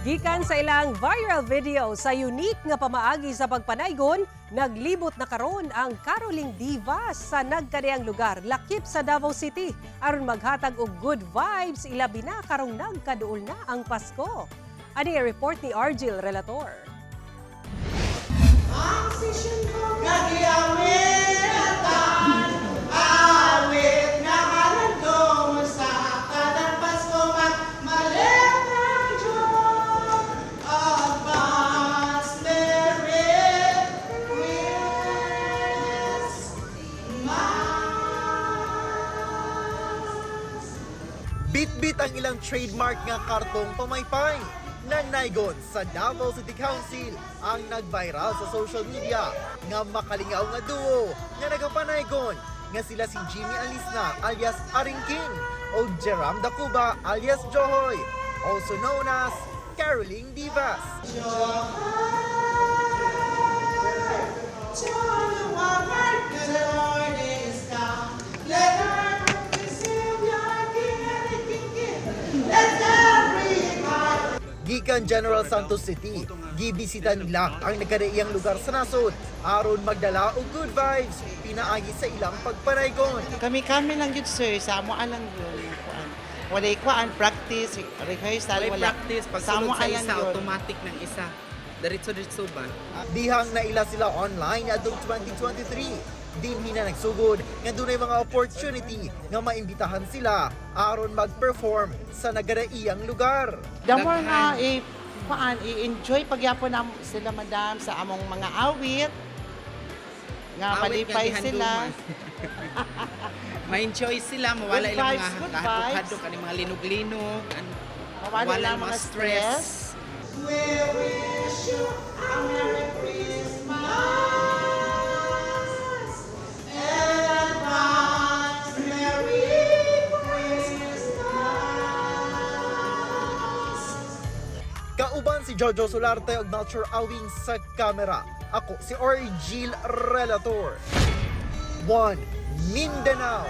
Gikan sa ilang viral video sa unique nga pamaagi sa pagpanaygon, naglibot na karon ang Caroling Divas sa nagkadiyang lugar lakip sa Davao City aron maghatag og good vibes, ilabi na karong nagkaduol na ang Pasko. Ani ang report ni Argil Relator. Ang session ko gagiawitan, awit nga handom sa kadang Pasko magmalit ng Diyos. Advance Merry Christmas. Bit-bit ang ilang trademark nga kartong pamaypay. Nanaygon sa Davao City Council ang nag-viral sa social media nga makalingaw nga duo nga nagapanaygon nga sila si Jimmy Alisna alias Aring King o Jeram Dacuba alias Johoy, also known as Caroling Divas. To the one the Lord is come. Let earth receive your King and the King King. Let every heart Gikan General Santos City, gibisita nila ang nagkadaiyang lugar sa nasod aron magdala og good vibes pinaagi sa ilang pagpanaygon. Kami-kami lang yun, sir. Sa amo alang yun. Kuan. Walay kuan, practice, rehearsal, Walay wala. practice, Sa pagsulod amo sa alang isa, yun. automatic ng isa. Diretso-diretso ba? Dihang naila sila online adtong 2023. Dinhi na nagsugod nga dunay mga opportunity nga maimbitahan sila aron mag-perform sa nagkadaiyang lugar. The more nga, Daghan. eh, kuan, i-enjoy pagyapon na sila, madam, sa among mga awit. Nga, Awit nga malipay sila. gihanduman. Ma-enjoy sila, mawala Good ilang vibes, mga good kahadlok-hadlok, vibes. ani mga linog-linog, Mawala ilang mga stress. We wish you a Merry Christmas and advance Merry Christmas. Kauban si Jojo Solarte ug Melchor Awing sa kamera. Ako si Orgil Relator. 1 Mindanao.